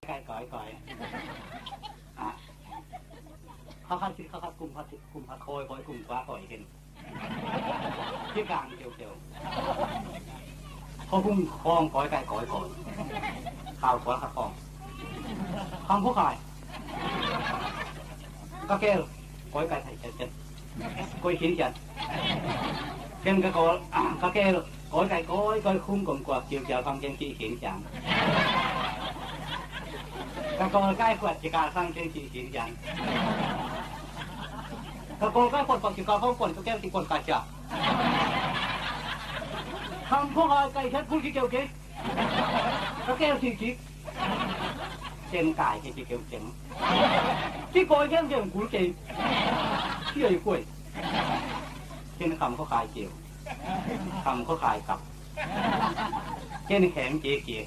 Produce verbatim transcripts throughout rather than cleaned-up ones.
Kai koi koi. Ah. Kha khat khit kha khat, kum khat khit kum khat, koi koi kum kua koi khen. Kikang kiukiu. Kho kum khong koi kai koi koi. Khau kua kha khong. Kham phu khai. Ka kel koi kai thai chet chet. Koi khin kian. Ken ka kol, ka kel koi kai koi koi khum kom kua kiu kial kham ken ki khin kian. Ka kol kai kuat ki ka kham ken ki khin kian. Ka kol kai kuat kuat ki ka kham kuat ka kel ki kuat kai cia. Kham khong ai kai khet kul ki keu ke. Ka kel ki ki. Ken kai ki ki keu ken. Ki koi ken ken kul ke. Ki ai kuai. Ken kham khong ai keu. Kham khong ai kap. Ken khem ki ki.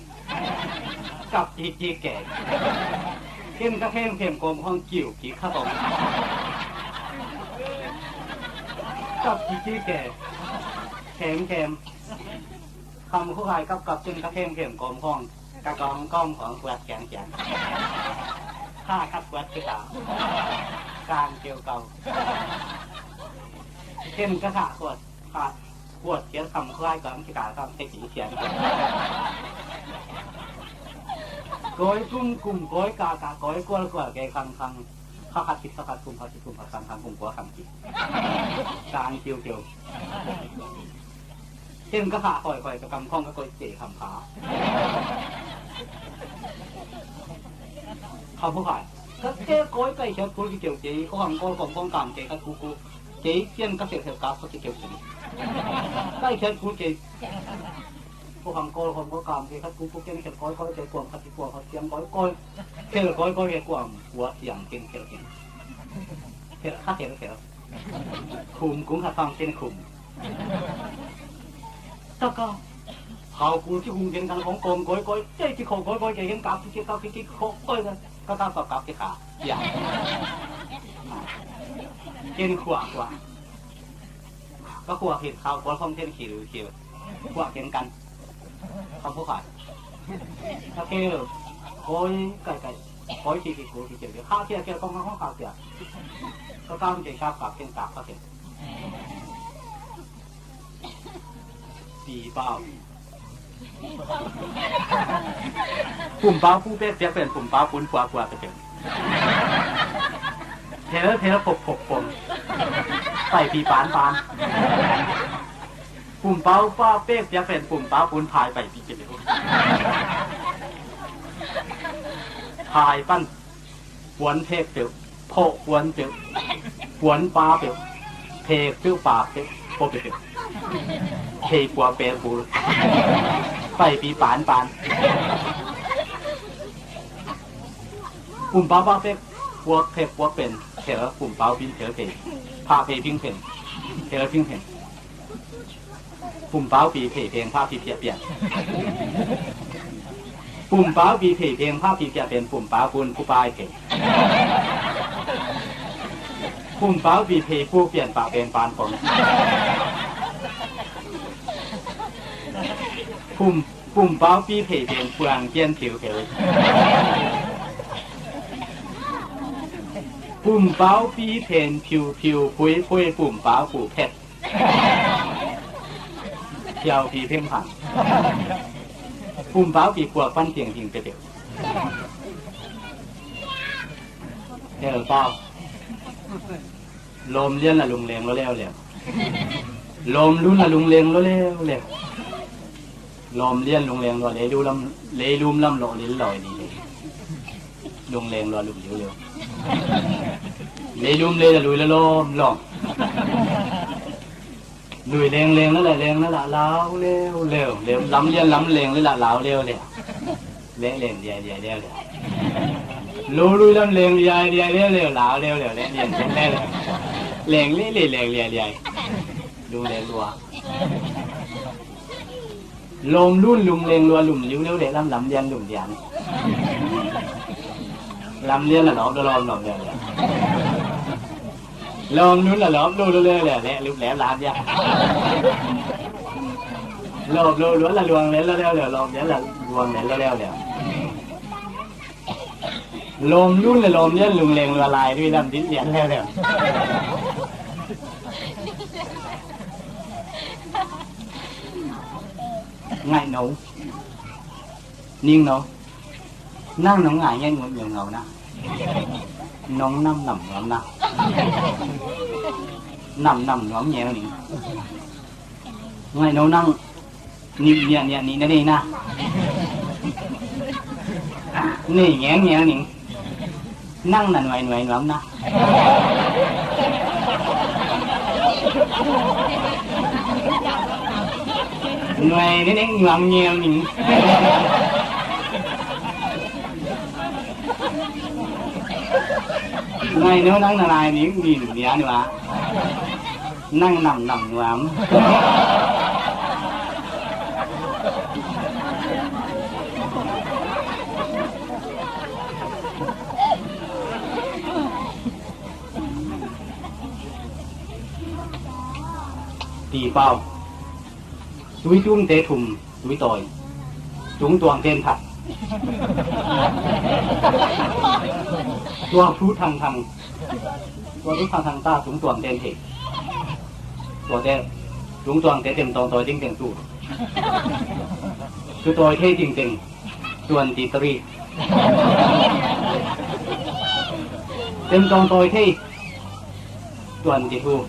Kap ki ki ke. Ken ka khem khem kom khong kiu ki kha kom. Kap ki ki ke. Khem khem. Kham khong ai kap kap ken ka khem khem kom khong. Ka kong kong khong kuat kiang kiang. Kha kap kuat ki ka. Kang kiu kau. Ken ka kha kuat. Kha kuat kiang kham khong ai kong ki ka kong te ki kiang. Koi kum kum koi ka ka koi kual kual ke khang khang. Kha khat khit kha khat kum khat khit kum khat khang khang kum kua khang ki. Kang kiu kiu. Ken ka kha koi koi ka kam khong ka koi ke kham kha. Kham phu khai. Ka ke koi kai khet kul ki keu ke. Ko khang kol kom khong kam ke ka ku ku. Ke ken ka khet khet ka ki keu ke. Kai khet kul ke. Ko khang kol kom ko kam ke khat ku ku ken khet koi koi ke kuam khat ki kuam khat kiang koi koi. Khet koi koi ke kuam kua kiang ken khet ken. Khet kha khet khet. Khum kung khat khang ken khum. Taka. Khau kul ki hung gen kan khong kom koi koi, kei ki khong koi koi, kei gen kap ki kap ki khong koi kan. Ka kap kap kap ki kha. Ya. Ken khua khua. Ka khua khit khau kol khong ken khil khil. Khua ken kan. Kham phu khai. Ka kel koi kai kai. Koi ki ki kul ki kel. Kha kia kia kong khong kha kia. Ka kam kei kap kap ken kap ka ken. Pi pau. Pum pau pu pek piak pen pum pau pun pua pua pek pen. Thel thel pok pok pong. Pai pi pan pan. Pum pau pa pek piak pen pum pau pun phai pai pi pek. Phai pan. Puan phek peuh, phawh puan peuh, puan pa peuh, phek peuh, pak peuh, pua peuh peuh. Phei puak pek bul. Paipi pan pan. Pumpau pa phek puak, phek puak pen thel, pumpau pin thel phei. Phah phei ping pen thel ping pen. Pumpau pi phei pheng pha pi phiah phiah. Pumpau pi phei pheng pha pi phiah pen pumpau pun pu pai phei. Pumpau pi phei pu pian pah pen pan pong. Pum, pumpau pi phei pen puang pian phiu phiu. Pumpau pi pen phiu phiu pui pui pumpau pu phet. Phiau pi pheng phang. Pumpau pi puak pan tiang ting pet pet. Hel pau. Lom lian la lung leng lo leo leo. Lom lun la lung leng lo leo leo. Lom lian lung leng lo lei lu lam, lei lum lam lo lei lo ni lei. Lung leng lo lum liu liu. Lei lum lei la lui la lom lom. Lui leng leng la la leng la la lau leo leo leo. Lam lian lam leng la la lau leo leo. Leh leng liai liai leo leo. Lu lui lam leng liai liai leo leo lau leo leo leh lian leng leo leo. Leng leh leh leng liai liai. Lung leng lua. Lom lun lung leng lua lum liu leo leh lam lam lian lum lian. Lam lian la lom lom lom leo leo. Lom lun la lom lu lu leo leo leh lup lem lam lian. Lom lu lu la luang lem lo leo leo lom lian la luang lem lo leo leo. Lawm lun le lawm lian lungleng lua lai dui lam din lian leuleu. Ngaih no. Ning no. Nang nong ngai ngen ngut ngen ngau na. Nong nam nam nuam na. Nam nam nuam ngel ning. Ngaih no nang nih niah niah nih na nei na. Nei ngel ngel ning. Nang na nuai nuai nuam na. Nuai ni ning nuam ngel ning. Nuai no nang na lai ning ning nia ni wa. Nang nam nam nuam. Ti pau. Tui tumte thum, tui tawi. Tung tuang ten that. Tuang thu thang thang. Tua tu thang thang ta tung tuang ten thei. Tua te tung tuang te tem tong tawi ting teng tu. Tu tawi thei ting teng. Tuan ti tari. Tem tong tawi thei. Tuan ti thu.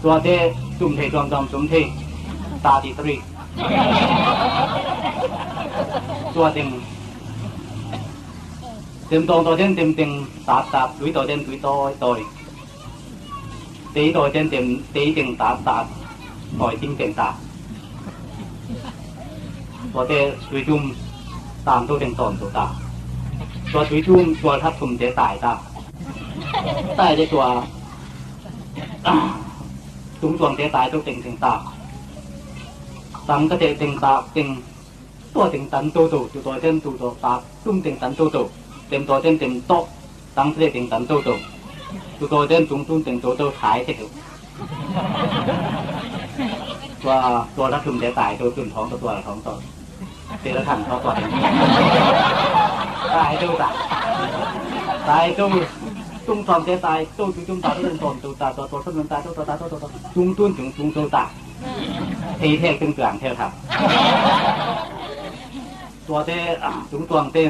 Tua te tum thei tuam tuam tum thei. Ta ti tari. Tua teng. Tem tong tawi ten tem teng tat tat, tui tawi ten tui tawi tawi. Tei tawi ten tem tei teng tat tat, tawi ting teng tat. Tua te tui tum tang to teng tawn to ta. Tua tui tum tua that thum te tai ta. Tai te tua tung tuang te tai to teng teng ta. Tang ka te teng ta teng. Tua teng tan toto, tu tawi ten tu to tak, tum teng tan toto, tem tawi ten tem to, tang tre teng tan toto. Tu tawi ten tung tum teng toto, thai te tu. Tua, tua la tum te tai to, tun thong to, tua la thong to. Te la thang to, tua teng. Tai to ta. Tai to. Tung tuang te tai to, tu tum ta to, tung tuang tu ta, tua, tua, tua, tua, tua, tua, tua, tung tun tung tung to ta. Thei thek tung tuang thei thak. Tua te, ah, tung tuang te,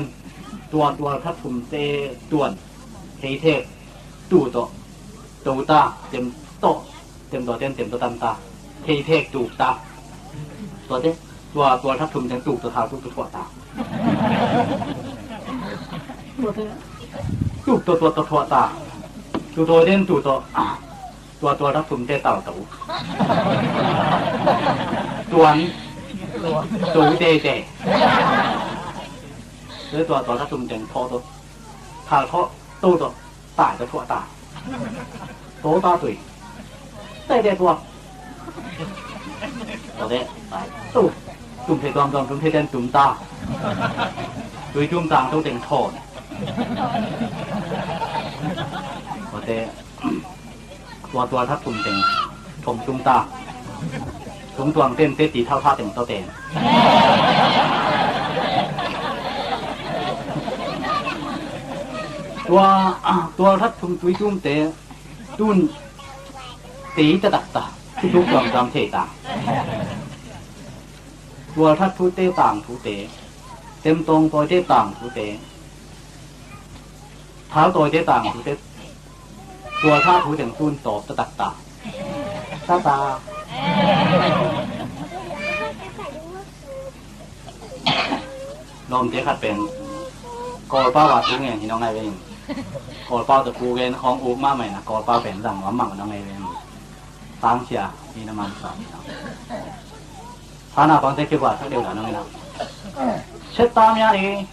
tua, tua thak thum te, tuan. Thei thek, tu to, to ta, tem to, tem to, tem, tem to, tam ta. Thei thek, tu ta. Tua te, tua, tua thak thum te, tu to, thak tu, tu, tua ta. Tua te, tu to, tua to, tua ta. Tu to, tem tu to, ah. Tua, tua thak thum te tal to. Tuan. To te te. Tua, tua, tua thak thum te tho to. Thal tho to to. Tai to thua ta. To ta tui. Te te tua. Tua te tai. Tu. Tum te tuam tuam tum te ten tum ta. Tui tum tang to teng thon. Tua te. Tua, tua thak thum teng thong tung ta. Tung tuang ten te ti thau tha teng to ten. Tua, tua thak thum tui tum te tun te ta tak ta. Tu tuk tuang tuang te ta. Tua thak thu te tang thu te. Tem tong tawi te tang thu te. Thau tawi te tang thu te. Tua tha thu teng tun tawp ta tak ta. Ta ta. Lawmte khat pen Kawlpau a tu ngen hi nong ngai ve in. Kawlpau ta tu gen khawng uk mahmah in a Kawlpau pen zang nuam mang nong ngai ve in. Tangsia hi na man sa hi nong. Sana pangte kigual sak deuh dah nong ina. Set ta mia ni.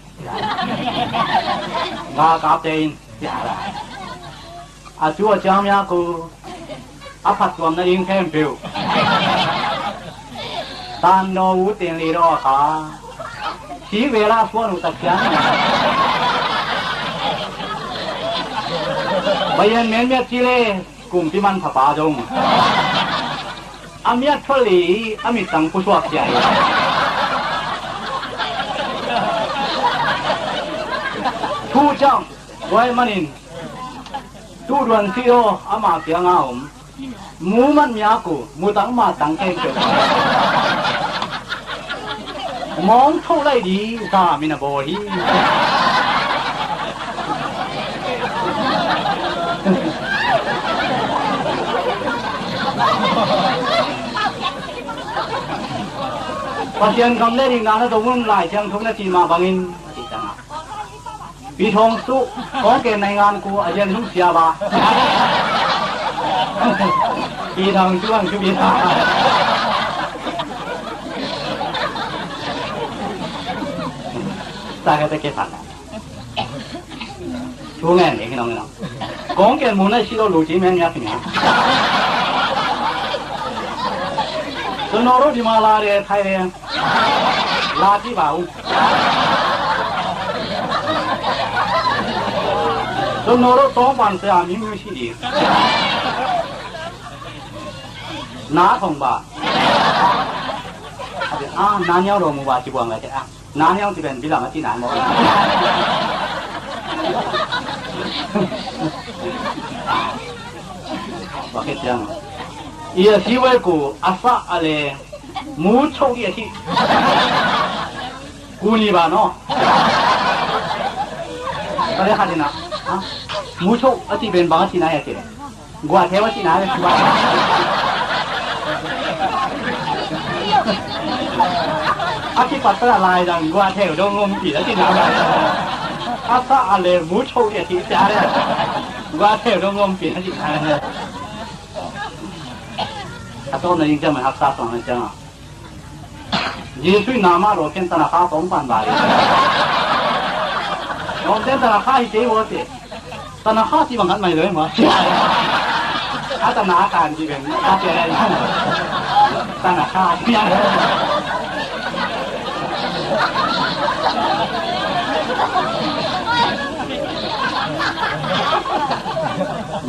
Nga kapte in. A cu a ciang mia ku. A phat tuam na ding khempeuh. Tan no u ten li ro kha. Si vela suan u tak ciang. Bayan men miat ci le. Kumpi man thapa zong a miat thual li a mit tang pusuak cia hi. Thu ciang, tua ahih manin, tu duan sih aw, ama kiangah om. Mu man miak uh, mu tang ma tang khempeuh. Mawng tho lai di, sa min a bawl hi. Pasian gam le ding na na dong un, Lai Siangtho na ci mah bangin, a ci tang a. Pi Thawng Su, kong ken nai ngan ku a yan lung sia ba. Pi Thawng Su ang cu pi ta. Ta ka ta ke ta. Thu ngen ding hi nong hi nong. Kong ken mun a si lo lu ci men yak hi nong. Tun no ro di ma la de thai de. La ci ba u. Tun no ro tong pan se a mi mi si di. Na thong ba. A na niao lo mu ba ci buang la ke a. Na hiang ci pen bilam a ci nai maw. Wa khit ciang. I a si wei ku a sa a le mu cho di a ci. Ku ni ba no. Ka le kha di na. Ha? Mu cho a ci pen bang a ci nai a ci le. Gua theo a cihna le, gua. A kipat ta lai dang gua theo dong ngom pi a cihna lai. A sa a le mu cho a cih cia le. Gua theo dong ngom pi a cihna le. A to na ing cia mai hak sa tong na cia. Jesuh in nama lo ken tanakha tawm pan ba. Lo ken tanakha hi kei bo te. Tanakha ti bang khat mai lo mo. A tanakha kan ti ben. A te le. Tanakha ti.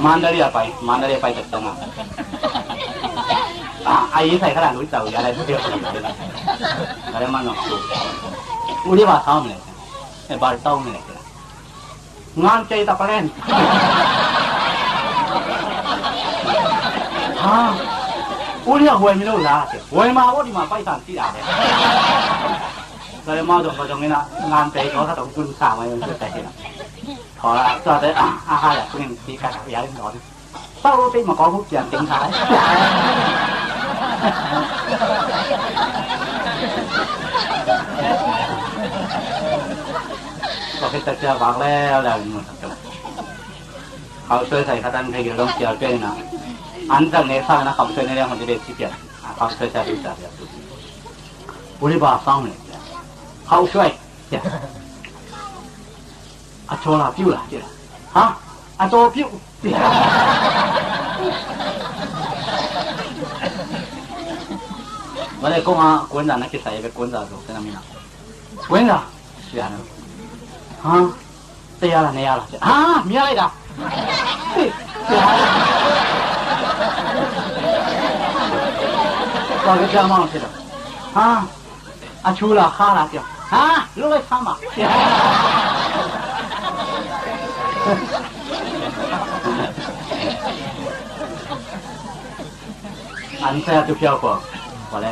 Mandalay a pai, Mandalay a pai tak tanga. A, a i sai khala lui tau ya lai tu dia ko lai. Kala ma no. Uli ba tau me. E ba tau me. Ngan cei ta palen. Ha. Uli a huai mi lo la. Huai ma wo di ma pai san ti a. Kala ma dong ba dong ina ngan cei ko sa dong kun sa mai ta ina. Tho la sa te a ha ya kun ti ka ya dong. Sau lo te ma ko hu pian ting khai. Ko ke ta cia bak le le mu ta. Khau suai sai khatan thei gil dong cia pe na. An tang ne sa na khau suai ne le hon de ci pian. Khau suai sai lu ta. Uli ba sang ne. Khau suai. A caw la piu la ci la. Ha? A caw piu. Vale kong a kuan za na kisai ve kuan za zo te na mina. Kuan za. Ci la na. Ha? Te ya la ne ya la ci la. Ha? Mi ya la da. Ci la. Kuan ke cia ma ci la. Ha? A cu la kha la cia. Ha? Lo lai sa ma. An sa tu piau ko. Ko le.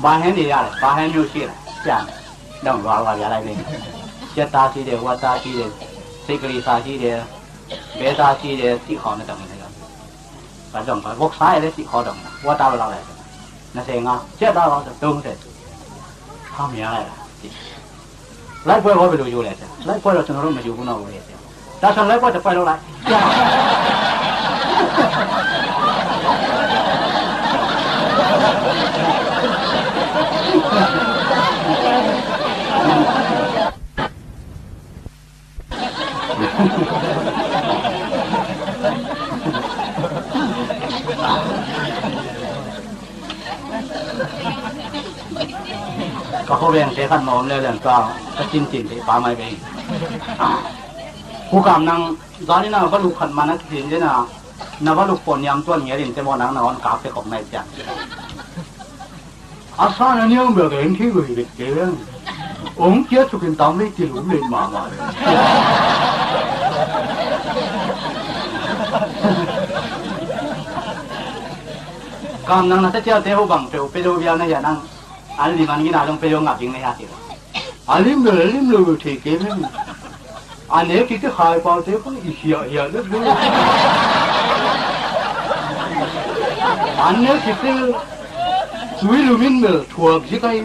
Ba hen ni ya le. Ba hen ni u si le. Cia. Dong wa wa ya lai ve. Cia ta si de, wa ta si de. Sikri sa si de. Be ta si de. Si kho na dong ni ya. Ka dong ka vok sa le si kho dong. Wa ta wa la le. Na se nga, cia da la tung se. Ha mi a lai la. Lai poi ko be lu yu le se. Lai poi lo tun ro ma yu bu na u le se. Ta san lai poi ta poi lo lai. Ka khuaveng te khat mawm leuleu ka, ka cintin te pa mai bei. Kukam nang zani na valuk khat mana kisin dena, na valuk pon niam tuan ngelin te maw nang na on kak te kong nai pian. A sa na niam bel ka en thi gui bit ke. Ong kia sukin tam lei kilum lei mahmah lei. Kam nang na te cialte ho bang peuh pe do bia na hia nang. An lim an gina dong pe do ngap ding na hia ti. A lim lo, a lim lo thei kei meng. A nek kik te khai pau te khong i hiah hiah lek lek. A nek kik te tui lumin mel thuak zik ai.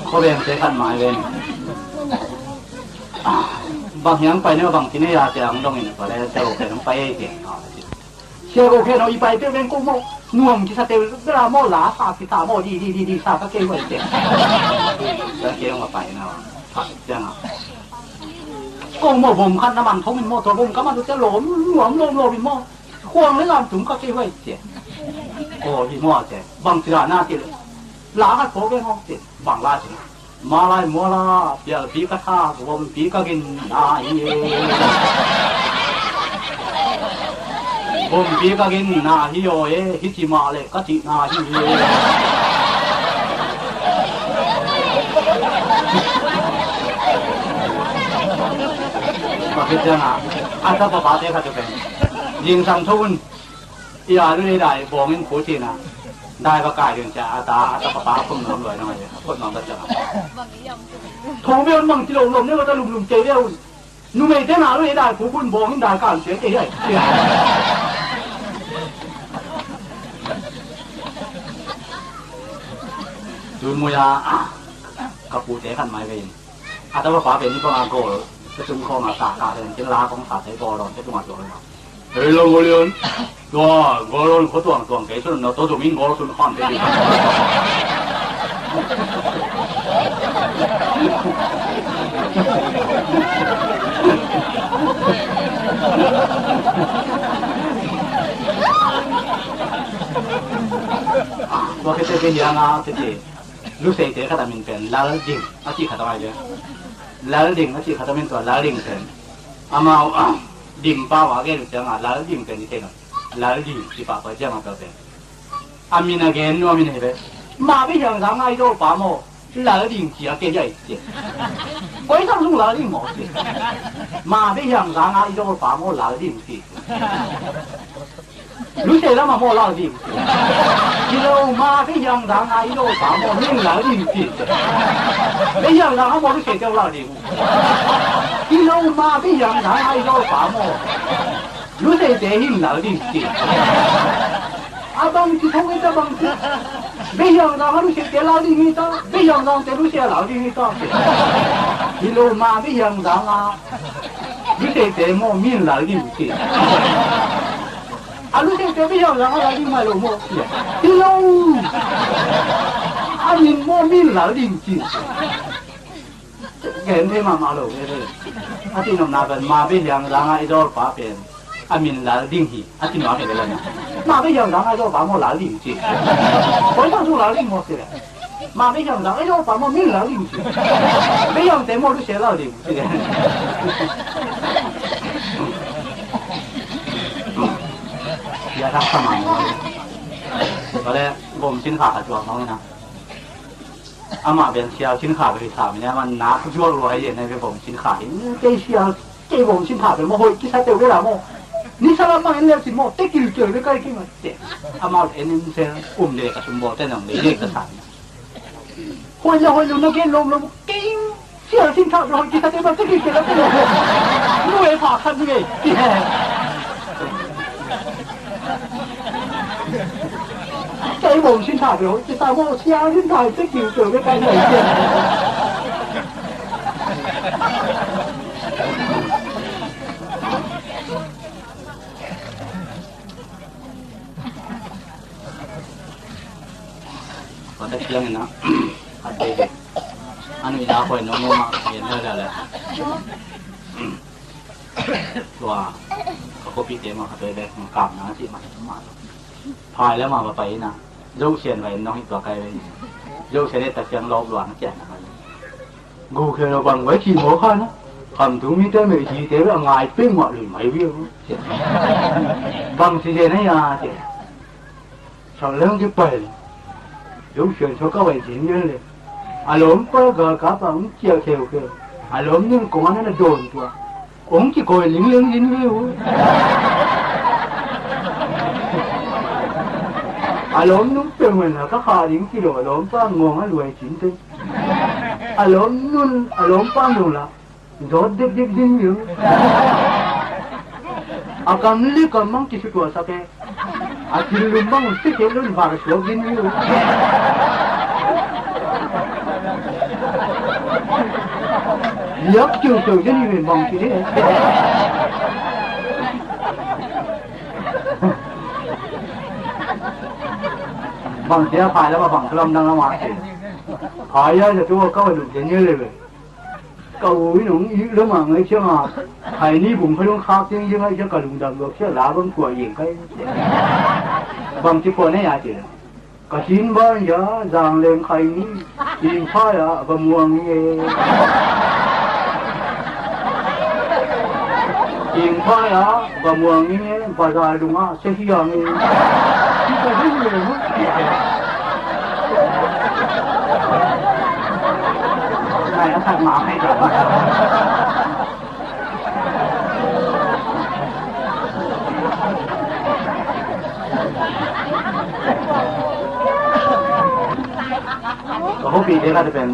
Khuaveng te khat mai ven. Bang hiang pai ne bang kine ya te ang dong in pale te o ke nong pai ei te. Sia ko khe no i pai peuh veng ko maw. Nuam kisa te bela maw la sa kisa maw di di di di sa ka kei huai te. Ka kei hong a pai na. Phat ciang a. Ko maw vom khat na man thong in maw tua vom ka man tua lom nuam lom lom in maw. Khuang le lam tum ka kei huai te. Ko hi maw te. Bang ci la na te. La ka ko veng hong te. Bang la te. Malai muala pialpi ka tha, vompi ka gin na hi e. Vompi ka gin na hi aw e, hih ci mah le ka cih na hi e. Pakhat ciang a, a tapa pate khat pen zingsang tho un. I a lu le dai bawng in khu cina. Dai va kai dun cia a ta a ta papa a khum nuam luai nang a khut nuam ta cia. Thong ve un mang ci lo lom ne va ta lum lum kei ve un. Numei te na lu le dai khu bun bawng in dai kan cia kei ai. Tun muya ka pu te khat mai ve in. A tapa pa pen ni bang a gol. Ka tung khawng a sa ka len tin la kong sa te gol on te tung a tuang. Hei lo gol on. Tua gol on ko tuang tuang ke sun no to tung in gol sun khawng te. Tua ke te ke hiang a ke te. Lusei te khat a min pen Lal Ding a cih khat a ngai ve. Lal Ding a cih khat a min tua Lal Ding pen. Amau Dim pau a gen ciang a Lal Ding pen i thei lo. Lal Ding ci pah pah ciang a pel pen. A min a gen nuam in hi ve. Ma be hiang dang a i dol pa maw. Lal Ding ci a ke jai ci. Koi sang sung Lal Ding maw ci. Ma be hiang dang a i dol pa maw Lal Ding ci. Lusei lam a maw Lal Ding. Hi lo ma be hiang dang a i lo pa maw min Lal Ding ci. Be hiang dang a maw lusei teu Lal Ding. Hi lo ma be hiang dang a i lo pa maw. Lusei te hin Lal Ding ci. A bang ci thong ita bang ci. Be hiang dang a lusei te Lal Ding ita. Be hiang dang te lusei a Lal Ding ita. Hi lo ma be hiang dang a. Lusei te maw min Lal Ding ci. A lusei te be hiang dang a Lal Ding mai lo maw. Hi lo. A min maw min Lal Ding ci. Gen thei mahmah lo ve ve. A ci nopna pen ma be hiang dang a i dol pa pen. A min Lal Ding hi. A ci nuam hi ve lo na. Ma be hiang dang a i dol pa maw Lal Ding ci. Koi sang sung Lal Ding maw ci le. Ma be hiang dang a i dol pa maw min Lal Ding ci. Be hiang te maw lusei Lal Ding ci. Ya tak sama maw. Bale bom sin kha kha tuang maw na. Amah ben sial sin kha be hi sa mi na man na ku juak lua hi na be bom sin kha hi. Kei sial Kei bawm sin thah bel maw hoih kisa teuh bel a maw. Nisa lam bang en leu cin maw tekil keu bel kai kei maw te. Amau en in sel um le ka sum bawl te nang le le ka sa. Hoih le hoih lo na gen lawm lo kei sial sin thah bel hoih kisa teuh bel tekil keu bel kei lo. Nu e pha khat nu e. Kei bawm sin thah bel hoih kisa maw sial sin thah tekil keu bel kai maw. Kata kiang ina, a dei dei. Anu ina koi no no ma, yen la la la. Tua, ka kopi te ma ka toi bek ma kam na ti ma ma. Phai la ma ba pai na. Zo sian vai no hi tua kai vai. Zo sian ta kiang lo luan kian na. Gu khia lo bang wai ci mo kha na. Khamtung mite mei hi te a ngai peng mah lui mai viau. Bang ci zen a ia ci. Sang leng kipai. Lu sian so ka vai zin vian le. A lawmpa galkap a hong ciah kheukheu. A lawm ning kong an a na dawn tua. Hong kikawi lingleng zin viau. A lawm nung peuhmah na ka kha ding ci lo a lawmpa ngawng a luai cin teng. A lawm nun a lawmpa nung la. Zawt dikdik ding hi uh. A kam le kam mang kisutuahsak e. A tillum bang uh sikhet lun var suak ding hi uh. Liak kiukiu ding hi uh bang ci ding e. Bang cia phai lam a bang lamdang lam a si. Phai a zatu a kau a duh ding hi le ve. Ka u in hong it lua mah ngai ciang a, Khaini bung khat hong khak ciang ciang ngai ciang ka lungdam luak ciang la bang kuah yeng kai. Bang ci kuah nei a ci. Ka sin ban ya zang leng Khaini. Ing pha ya ba muang nge. Ing pha ya ba muang nge. Bazar dung a Sia hiang e. Ci ka hi le mu. Nai a khat ma hai ka. Ka khuapi te khat pen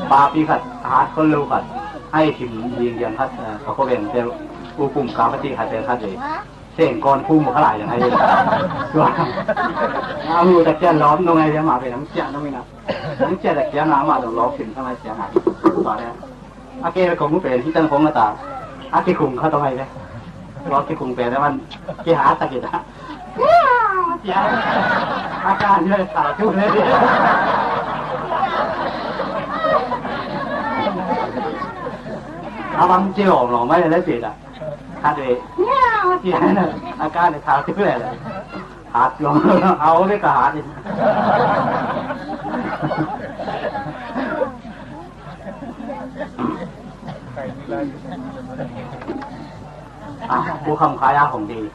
papi khat, a hat khol lo khat. Ai thim ding diang khat, eh, ka khua beng tel. U kum ka pati khat tel khat le. Seng kawn phung mu kha lai dang ai. Tua. A mu tak cian lawm nung ai, ama pen ang cian nung ina. Ang cian tak cian ama dong lawm sim thang ai cian ai. Tua le. A ke kong mu pen hi tan kong ta. A ke kung kha tong ai le. Lawm ke kung pen man. Ke ha ta ke ta. Cian. A ka ni sa tu le. A bang ke lawm lawm mai le pe ta. Khat ve, miau, ci a, a ka le thau tu le le. Hat lo, hau le ka hat. A, bu kham khai a hong di.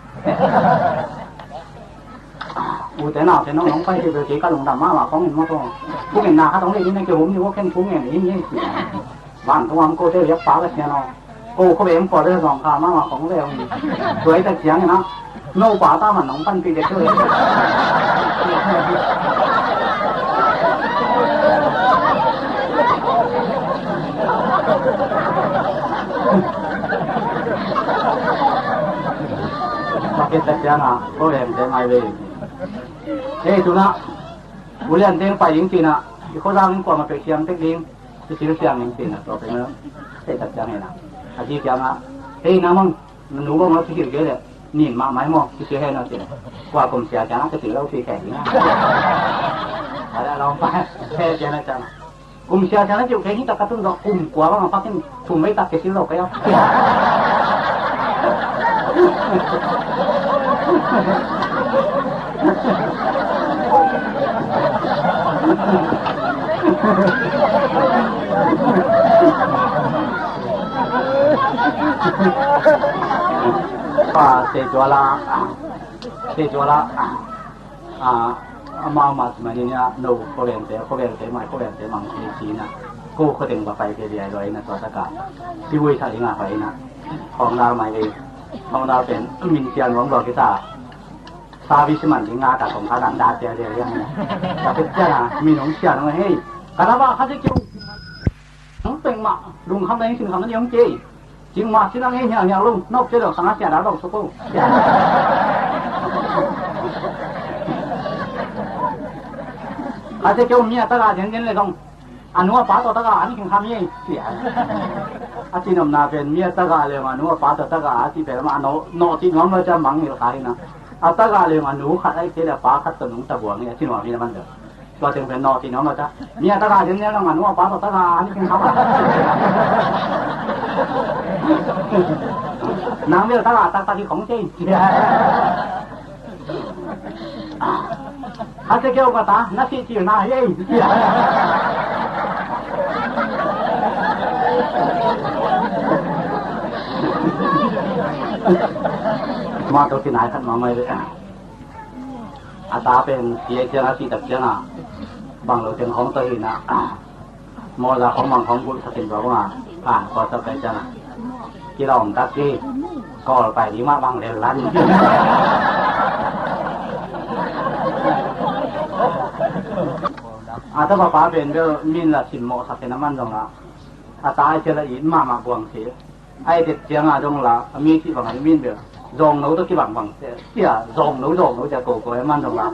U te nau te nong nong pai ti be ke ka lungdam mahmah kong in maw tawh. Phung en na khat hong lei ding na kihum ni, kua ken phung en in ni. Van tung am ko te liak pa ka sia no. Ko ko be em ko te zong kha mahmah kong lei hong. Tuai tak ciang in a. No pa ta man nong panpih dek tuai. Pakit tak ciang a, ko be em te mai ve. Hei, tu na, u lian teng pai ding cihna, i khuazang in kuamah pek siam tek ding, i sil siam ding cihna, tua pen a, hei tak ciang hei na. A ci ciang a, hei na mang, nu bang a kikil kei le, nin mah mai maw, kikil hei na cih. Kua kum sia ciang a, kikil lo kikil ding a. A le a lawm pa, hei ciang a ciang a. Kum sia ciang a ciu kei hi tak ka tun dawh kum kua bang a pakin thum vei tak kei sil lo kei a. Pa, te tua la, te tua la. A, amau mah ci mah ni nia, no, khuavengte, khuavengte, mai khuavengte, mang ci ci na. Ko khuateng va pai ke liai loi na tua taka. Ci vui sa inga pai na. Khong dal mai ei. Khong dal pen, min cia nuam lua kita. Sa vi si man ding a ta kong ka dan da cia cia cia na. Ta pe cia na, min hong cia nong hei. Ka da ba kha ci kiu. Hong peng mah, lung kham na hing sin kham na ni hong cia. Cing mah sin ang e hiang hiang lung, nok cia dong sang a cia da dong suku. Ka cia kiu mi a ta ga jen jen le dong. A nu a pa tawh taka an king kham hi. Cia. A cihnopna pen mi a taka leng a nu a pa tawh taka a ci pen a nawh cih nuam lo cia mang ngil kha hi na. A taka leng a nu khat a i kei le a pa khat tawh nungta buang hi a cihnopna hi na man deuh. Tua teng pen nawh cih nuam lo cia. Mi a taka zen zel nang a nu a pa tawh taka an king kham a. Nang bel taka taktak hi khong cei. Kha cia kiu ka ta, na sih cil na hi ei. Mah tawh kinai khat mahmah hi ve. A ta pen si ahih ciang a, si tak ciang a, bang lo teng khawng tawh hi na, mawza khawng bang khawng bulh sa khin tua bang a, kan kawlsak kai ciang a, kilawm tak hi. Kawl pai ding mah bang lel lan. A ta papa pen bel min la simmawh sak khin a, man zong la, a ta ahih ciang la it mahmah buang si. A it ciang a dong la, a mi cih bang a i min bel, zawngno tawh kibang bang sia, zawngno, zawngno cia ko ko a, man dong la,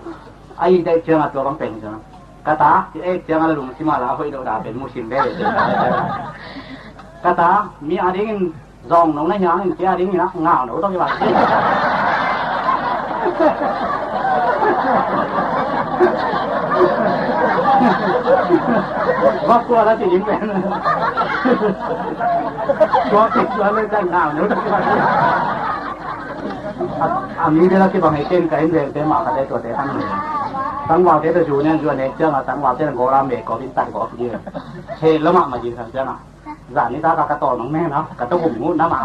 a it ciang a tua bang peng ciang a, ka ta, ci a it ciang a la lungsim a la hoih lo da pen musim ve le. Ka ta, mi a dingin zawngno na hiang in, ci a dingin a ngauno tawh kibang. Vak kua la ci ding pen. Tua kik tua le ka ngau no. A, a mi bel a kibang hi ken ka in vel te mah ka te tua te kan ni. Tangval te ta zu nen zu a nek ciang a tangval te gola me ko bin tat ko ki. He lama ma ji san ciang a. Zan ni ta ka ka taw nong meng na, ka taw gum ngut na ma.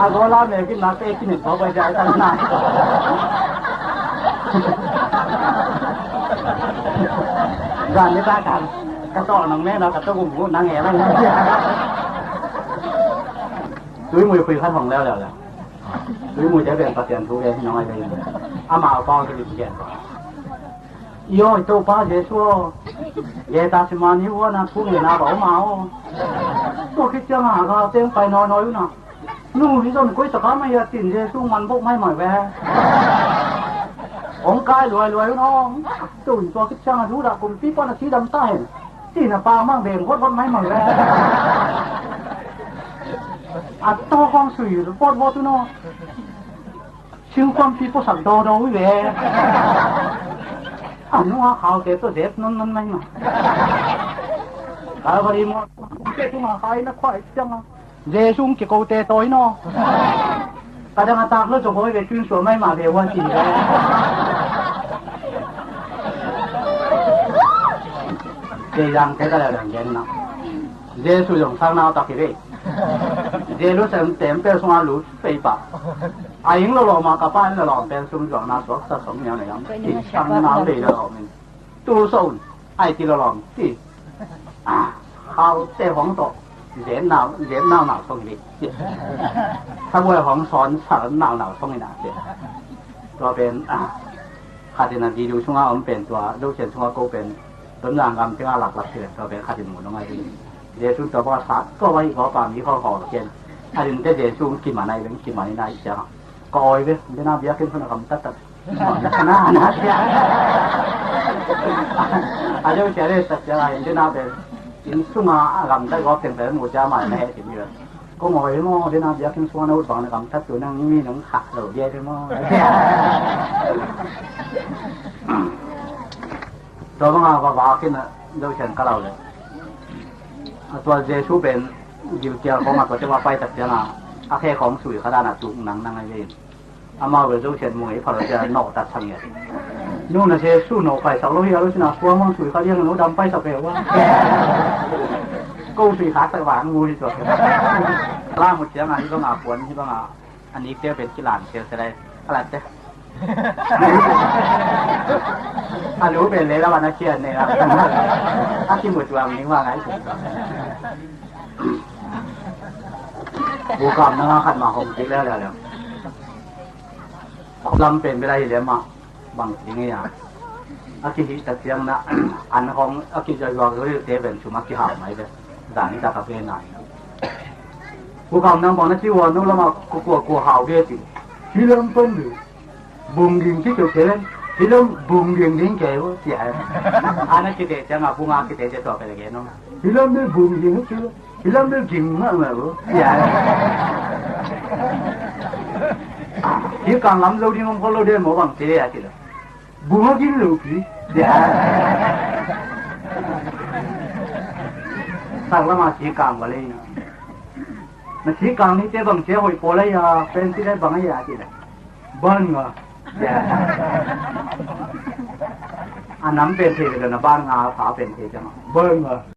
A gola me kin na te kin ni ko ba ja ta na. Zan ni ta ka ka taw nong meng na, ka taw gum ngut na nge na. Tui mui khui khat hong leo leo leo. Tui mui te beng Pasian thu ke nong ai beng. Ama pau te beng. Iyo, i Topa Jesu aw, Getsemane huan a thu ngeina ka om a aw. Tua khit ciang a, a teng pai nawnawna uh na. Nu hi zong koi taka mai a cin Jesu man bok maimai ve. Hong kai luailuai un aw. Tua in tua khit ciang a Judah kumpi pan a si dam ta hen. Cin a pa mang beng votvote maimai ve. A tawh hong sui votvote un aw. Singkuangpi puasak dawdaw uh hi ve. A nungah khaute tawh zep nonnon mai mah. Calvary mawh te tungah khai na khuai ciangah Jesu kikote tawi naw. Ka dang a tak lo zaw hawi ve, tun suah mai mah ve ua ci ve. Kei dang te ka dang gen na. Jesu zong sang nau tak hi ve. Jerusalem temple sungah lut pei pah. A ing lawlawm a ka pa in lawlawm pen sum zuakna suaksa sawm niang na yam. Sang nau lei lawlawm in. Tu so un. Ai ti lawlawm ti. Ah, khaute hong tawh. Zen nau, zen nau nau song hi. Sabuai hong sawn sal nau nau song hi na. Tua pen, ah, khat in a video sungah om pen tua, Zosian sungah ko pen. Tonzang gam tengah laklak si leh tua pen khat in mu nong ai hi. Jesu tua bawlsa tua bang hi kawpa mi khaw khaw ken. A ding te Jesu kiman ai beng kiman in ai ciang. Ka awi ve, dena biakinn khun a gam tattat. Na, na, cia. A deuh cia le tat ciang a hin dena bel. Inn sunga a gam tat gawp teng bel mu cia mai na he ti mi bel. Ko ngawi maw, dena biakinn sunga na ut bang na gam tat tu nang mi nong khak lo dia te maw. Tua banga va vakin a Zosian ka lau le. A tua Jesu pen gilkial khawng a tua te va pai tak ciang a, a khe khawng sui kha dan a tuk nang nang a hi. Amau bel Zosian mu ngei pha lo cia nawh tat sang ngiat. Nu na Jesu nawh paisak lo hi a lo sin a suang mang sui kha liang no dam paisak ve ua. Ko sui kha tak vang mu hi tua. La mu ciang a hi banga puan hi banga. A nik teu pen kilan teu se lai. A lat te. A lu pen le la wan a kian ne la. A ki mu tuang ning wa ngai. Bu kam na nga khat ma hong kik le le le. Lam pen bela hi le ma. Bang ci ngei a. A kihih tak ciang na, an hong a kizuakzuak te ven sum a kihau mai ve. Zan i tak a ve nai. Kukam nang bang na ci ua no lama kukua kua hau ve ci. Hi lam pan ve. Bung ding ci keu keu. Hi lam bung ding ding keu ci ai. An a kite ciang a bung a kite ciang tua keu keu no. Hi lam ve bung ding ci. Hi lam bel ging mah mah lo. Ya. Hi kang lam lo ding om ko lo den mo bang te ya ti lo. Bung a ging lo pi. Ya. Sang lama hi kang wa le na. Na hi kang ni te bang te hoi po la ya, pen ti le bang ya ti lo. Ban nga. Ya. A nam pen thei le na ban nga pha pen thei ciang. Ban nga.